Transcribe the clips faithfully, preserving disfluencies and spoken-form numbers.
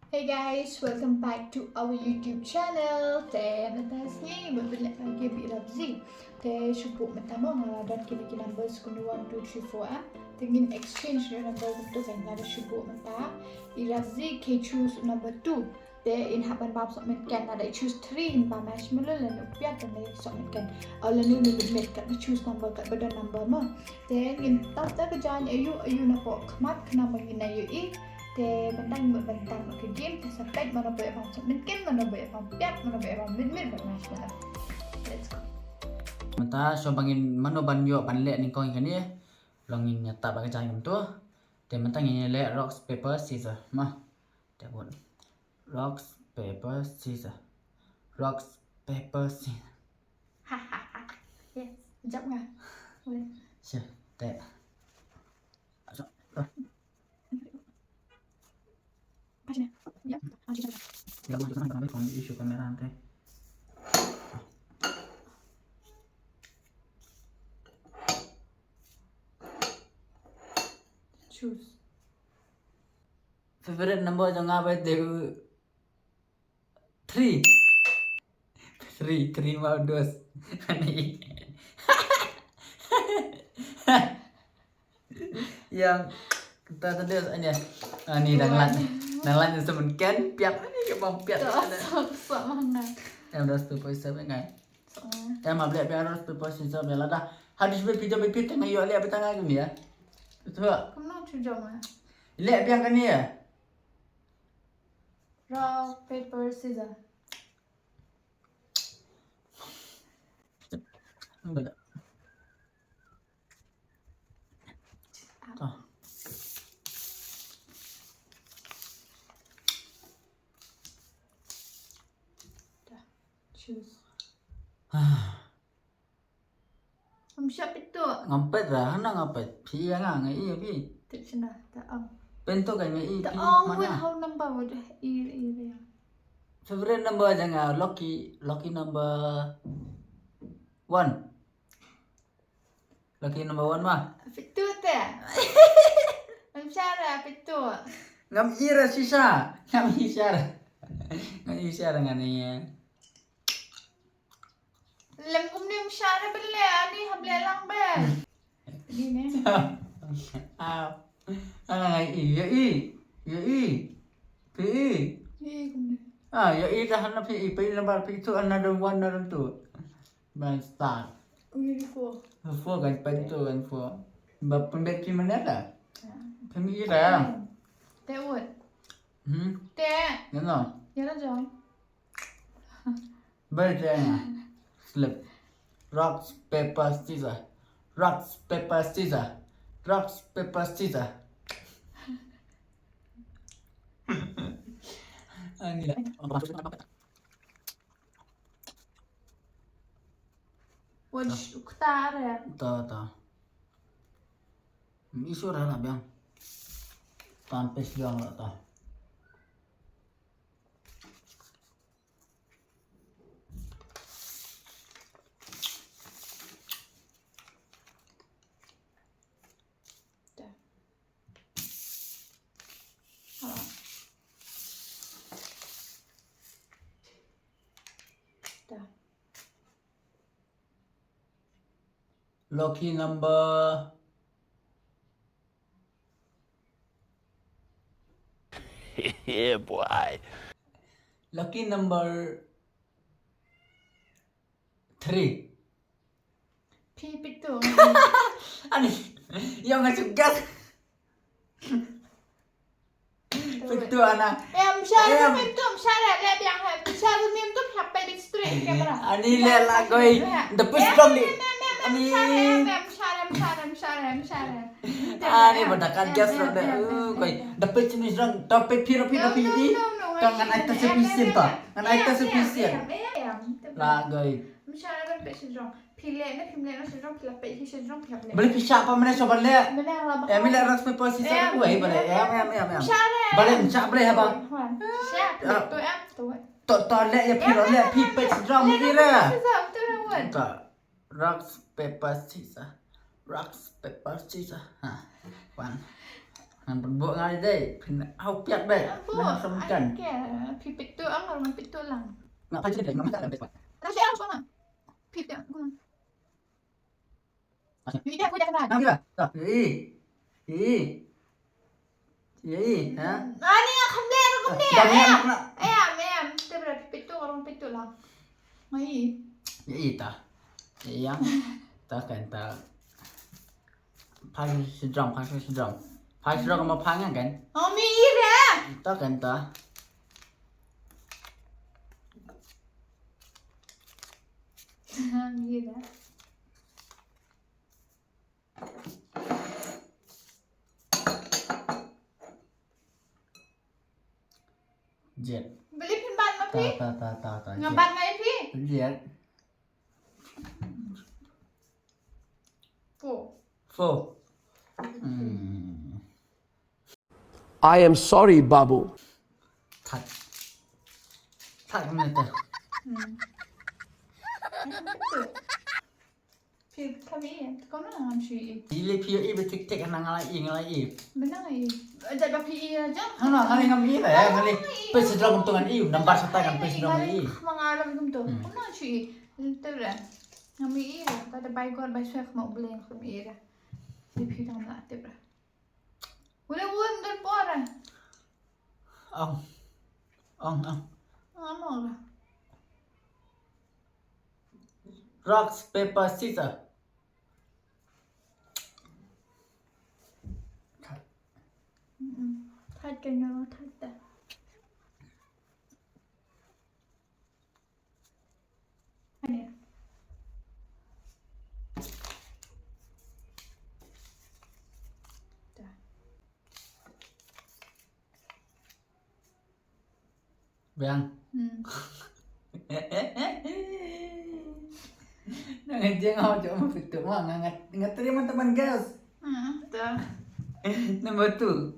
Hey guys, welcome back to our YouTube channel. Te mynta sngi ba pynleh ka game Irab Zi. Te shu buh mynta mo nga la don kine ki numbers kumne one, two, three, four, ah. Te ngin exchange ïa number kumtu kan, nga da shu buh mynta Irab Zi, ka choose number two. Te in hap ban bam sohmynken, lada i choose three in bam marshmallow, lane u piat lane sohmynken. O lane u Minute Maid, kat ba choose number, kat ba don number mo. Te ngin tap da ka jaiñ aïu aïu napoh khmat khnang ba ngin ïohi. Te mynta ngin mut ban tap noh ka game, te sa peit mano ba ïa bam sohmynken, mano ba ïa bam piat, mano ba ïa bam Minute Maid bad marshmallow. Let's go. Mynta shuwa ba ngin mano ban ïoh ban leh nyngkong ïa kane, long ngin ïa tap da ka jaiñ kumtu. Te mynta ngin ïa leh rocks, paper, scissor. Ma. Te bun. Rocks, paper, scissor. Rocks, paper, scissor. Yes, jump nga. Boleh. Sure, te. Pas ni. Ya. Ah, sini. Ya, gua juga nak ambil phone issue kamera nanti. Choose. Favorite number jong nga ba dei u three. Three, three ma u dos. Ani. Yang ta ta dos ani. Ani dang lan. Dang lan sa mynken piat ani ka bam piat. Sok sok mana. Em dos tu poisa ba ngai. Em ap leh biang dos tu poisa ba lada. Hadis ba pita ba pita ngai ïoh leh ba ta ngai kumne. Tu. Kumno chu jong ah. Leh biang kane ïa. Rock, paper, scissor. Enggak ada. Tuh. Dah. Choose. Ngam shah pyntuh. Ngam peit ra, hana ngam peit. Phi ïa nga, nga ïa phi. Tip shina, ta ong. Pyntuh ka nga ïa phi. Ta ong, mana? Wait, how number would I ïa, ïa, ïa. Favorite number jong nga, lucky, lucky number one. Lucky number one ma. Pyntuh te. Ngam shah ra pyntuh. Ngam ïa ra shisha. Ngam ïa shisha ra. Ngam ïa shisha ra ngan ïa. Lem kumne ym shah re bele, ani hap leh lang be. Ni ne. Ah. Ana ngai i, ïa i. Ïa i. Phi i. Ïa i kumne. Ah, ïa i dah na phi i, phi number phi two, another one, another two. Ban start. Ui, four. Four kan phi two kan four. Ba pynbeit phi mana dah? Ya. Phi mi i dah. Te wut. Hmm. Te. Ngano? Ïa la jong. Bad then, slip. Rocks, paper, scissors. Rocks, paper, scissors. Rocks, paper, scissors. Ani la. Wajh ukhtar ya. Ta, ta. Mi sura na biang. Tampes biang la ta. Lucky number. Yeah, boy. Lucky number three. Phi pyntuh. Ani, ïa nga shu guess. Pyntuh ana. Em, share, em. Pyntuh, share, leh biang ha. Share ni tu phi hap peit straight camera. Ani leh la goi. Da pynstrong ni. Ani. Share, em, share, share, share. Ani ba da ka guess ro da. Koi. Da pynstrong, da pynphi ro phi da phi i. Ka ngan ai ta sufficient ta. Ngan ai ta sufficient. La goi. Share, em, pynstrong. Phi leh ne phim leh ne sha jrong, phi la peit hi sha jrong, phi hap leh. Balei phi shah pa mane sha ban leh? Mane la ba. Em, leh rock paper scissors. Em, wei, balei? Em, em, em, em. Shah re. Balei shah, balei haba? Shah, to em to. To, to leh ïa phi, leh phi peit sha jrong phi re. To rock paper scissors. Rock paper scissors. Ha. One. Ngan pynbok nga dei, phin hau piak dei. Bok, ngan sam kan. Phi pyntu ang, ngan pyntu lang. Nga pyntu dei, nga pyntu lang. Tashi ang shona. Phi piak. Phi piak, phi piak. Nang phi ba? Ih. Ih. Ih, ha? Ani nga kham dei, nga kham dei. Aya, aya, aya. Te bra phi pyntu, ngan pyntu lang. Ngai. Ih, ta. Ih, yang. Ta kan ta. Phai sdang, phai sdang. Phai sdang ma phai ngan kan? Oh, mi ira. Ta kan ta. Mi ira. Jet. Beli phin bat ma phi? Ta, ta, ta, ta, ta. Nga bat ma phi? Jet. Four. Four. Hmm. I am sorry, Babu. That. That minute. Hmm. Phi, phi, phi, kau na ngam shu i. Ile phi i betik tik na ngalai i, ngalai i. Benar i. Jat ba phi i aja. Hana, ngalai ngam i lah ya, ngalai. Phi sedra kumtu ngan i, nambar sata kan phi sedra i. Mangalam kumtu. Hmm. Kau na shu i. Tip ra. Ngam i ra, ta da bai gor bai shuwa khmat u Blei ngam i ra. Te phi dang na tip ra. Ule ule mdon por ra. Ong. Ong, ong. Ong, ong ra. Rock, paper, scissor. Mm-mm. Thait ka nga, thait ta. Ani. Ta. Biang. Hmm. Nang jeng au jom betul ma ngat ngat terima teman gas. Hmm, ta. Number two.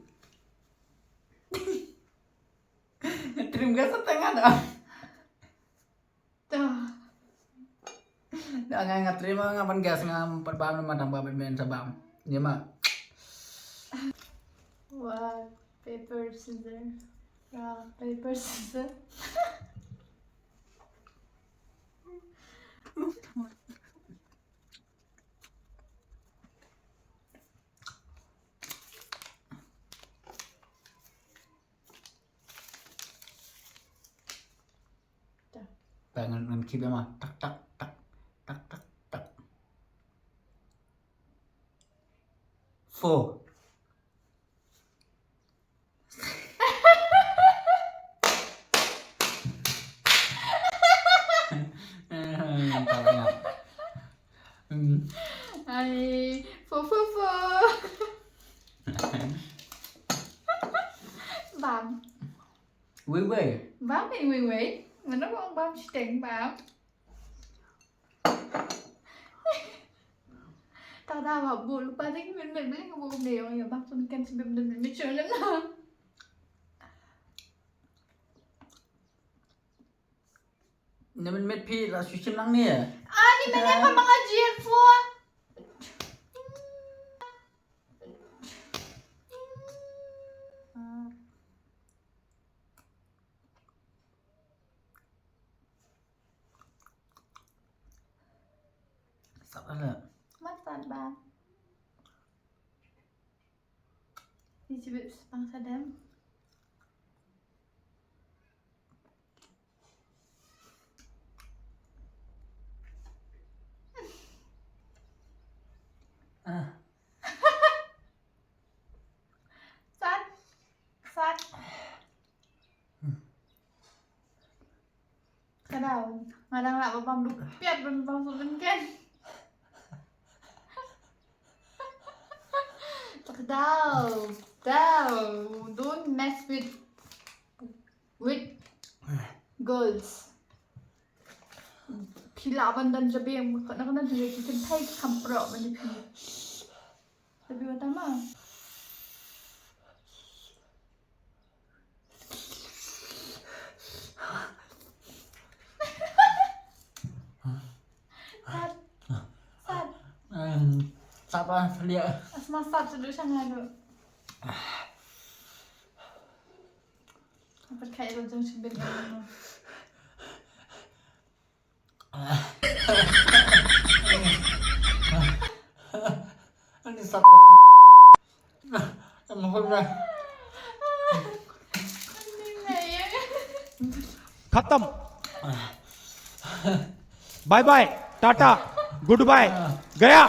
Trim gas sa tengah dah. Dah. Dah nga nga trim nga ban gas nga pat bam ma dang ba ben sa bam. Ni ma. Rock, paper, scissor. Rock, paper, scissor. Ba ngan ngan keep ma tak tak tak tak tak tak. Four. Ai, four four four. Bam. Wei wei. Bam ni wei wei. Mana bam bam shiteng bam. Ta da ba bu lupa ding min min min bu ne yong ya bam sun kan si bim min min chun na. Ni min mit phi la shu shim lang ni. Ani min ya ka manga jir fu. Sat ala. Mat sat ba. Ni chibit sepang sadam. Ah. Sat. Sat. Ka dau. Nga dang lah ba bam duk piat ban bam sut ban ken. Ka dau. Dau. Don't mess with with girls. Phi lah ban don jabieng ka na ka na jabieng ki thai kam pro ban phi. Tapi watama. Sat. Sat. Em, sat apa dia? Asma sat sedu sana tu. Pat kha ïa la jong shu bit ïa la. Ani sap. Em hol na. Khatam. Bye bye. Tata. Goodbye. Gaya.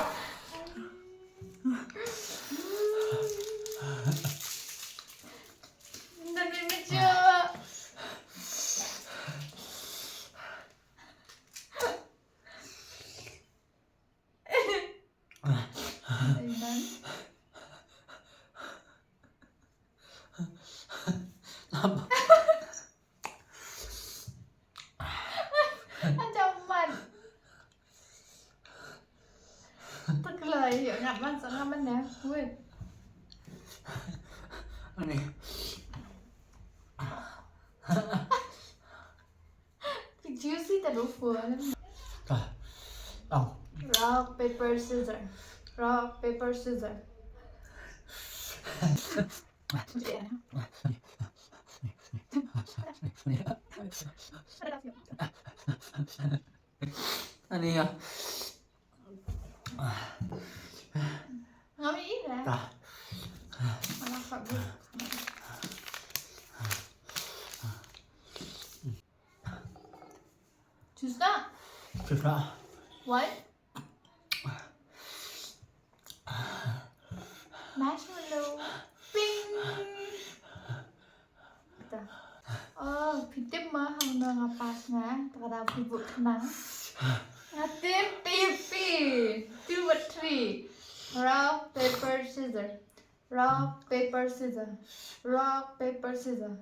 Ajaman. Tengok lah, ya, nak masuk nak mana? Wait. Ani. Juicy ta do phone. Ah. Au. Rock, paper, scissor. Rock, paper, scissor. Ani ya. Ngam ïohi re. Ah. Malah kat buk. Choose na. Choose na. Why? Marshmallow. Ping. Ta. Oh, phi tip ma hangno nga pass nga, ta ka daw phi bud khnang. Nga tip tip phi. Two or three. Rock, paper, scissor. Rock, paper, scissor. Rock, paper, scissor.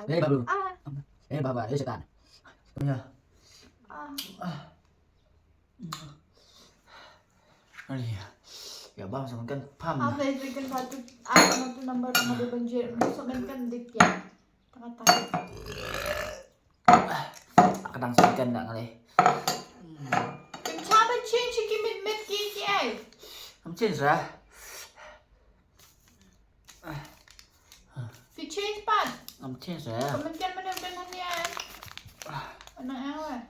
Eh, baru. Ah. Eh, baba, eh, setan. Ya. Ah. Ah. Ani ya. Ya, bang, sa mynkan pham. Apa itu kan satu, apa satu number sama dia banjir. Musuh kan kan dik ya. Tengah tarik. Ka dang sngewthuh da nga leh. Ym shym ban change ki mit mit ki ki ai. Ym change ra. Phi change pat. Ym change ra. Ka mynken mynne ban hangne ai. Ana ai.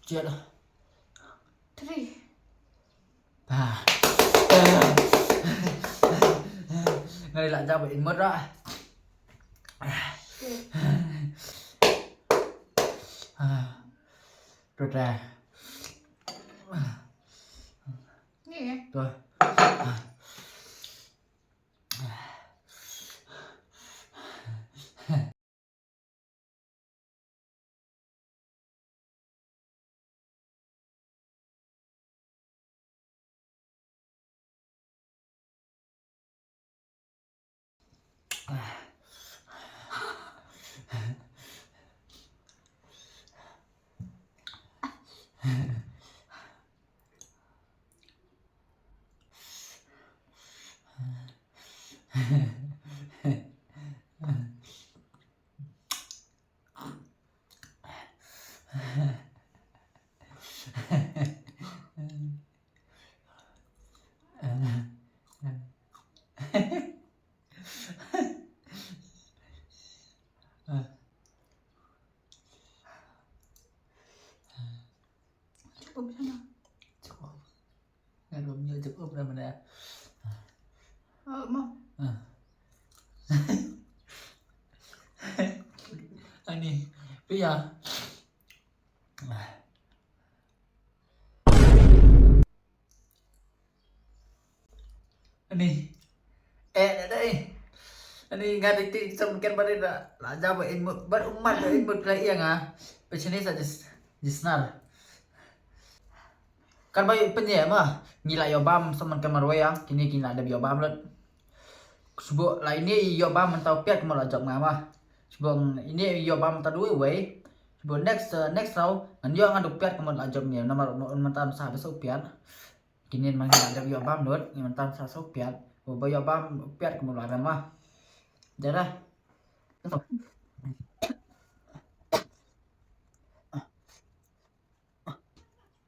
Jied. Three. Ba. Nga la jam ba in mut ra. Shit. Tuta. Ni eh. Tuh. Cukup sana. Cukup. Ngan rum nyo cukup dah mana. Oh, mo. Ah. Ani, pia. Ani. Eh, dei, dei. Ani nga dei ti sum ken bari da. La ja ba in mut, ba ummat ba in mut la ïa nga. Pechini sa jis, jisnar. Kan ba pynye ma. Ngi la ïoh bam sum ken marwei ïa. Kini kini la da ïoh bam lut. Sbu la ini ïoh bam mynta u piat mo la jop nga ma. Sbu ini ïoh bam mynta dui wei. Sbu next, eh, next round ngan ïoh ngan u piat mo la jop ngi. Namar mynta sa ba sa u piat. Kini man ngi la dep ïoh bam lut, ngi mynta sa sa u piat. Ba ïoh bam u piat kumba la rem ah. Jara.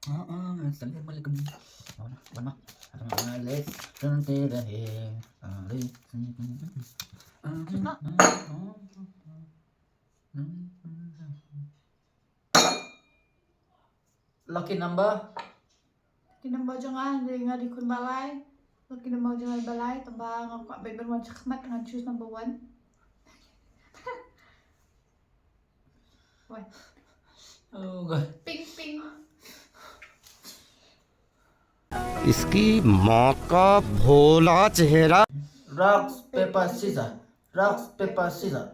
Ah, ah, salam alaikum. Oh, no, one more. Salam alaikum. Lucky number. Lucky number jong nga, nga dei khun ba lai. Lucky number jong nga ba lai, tang ba nga kwah beit ban wan shakhmat, nga choose number one. Wan. Oh god. Ping ping. इसकी माँ का भोला चेहरा। Rock, paper, scissor. Rock, paper, scissors.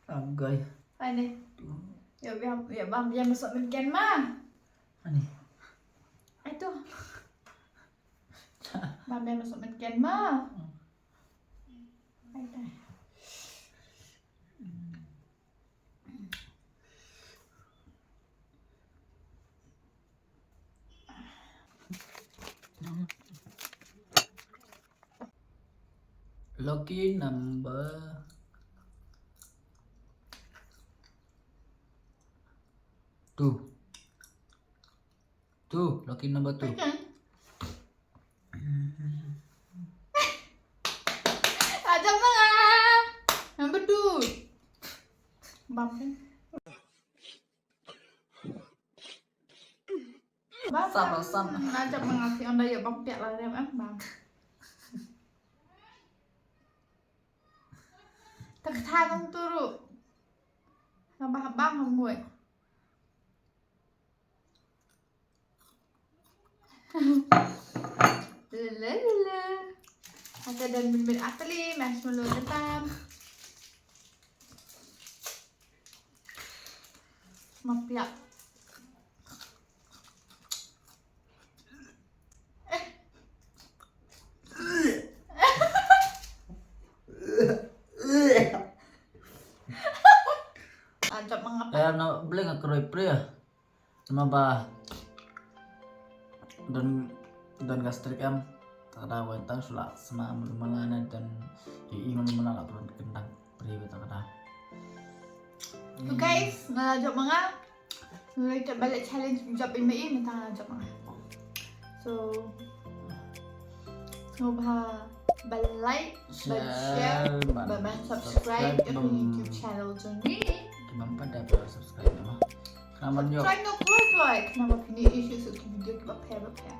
Agoi. Ani. Ya, ya, ya, bam, ya masuk mungkin mah. Ani. Itu. Bam, ya masuk mungkin mah. Ai, tai. Lucky number two. Two, lucky number two. Pekeng. Ajak manga. Number two. Bam kan? Bam, sam, bam, sam. Ajak manga si onda yuk bam piak lah dem em bam. Tak tha tang turu. Nambah bam hamut. Lele lele. Ata dan bin bin atali mas mulu detam. Mapiak. Ajak mengapa? Eh, na bling aku roi pria. Sama ba don don gastrik em. Tak ada wentang sula sama mala na don i mala mala la pun kentang pria tak ada. So guys, nga la jop manga. Nga la jop balik challenge jop i mei, mynta nga la jop manga. So sngewbha ba like, ba share, ba subscribe ïa ka YouTube channel jong ngi. Ki bym pat da ba subscribe ma. Khnang ban ïoh. Subscribe noh kloi kloi. Khnang ba phin ïoh ïa ki video kiba pher ba pher.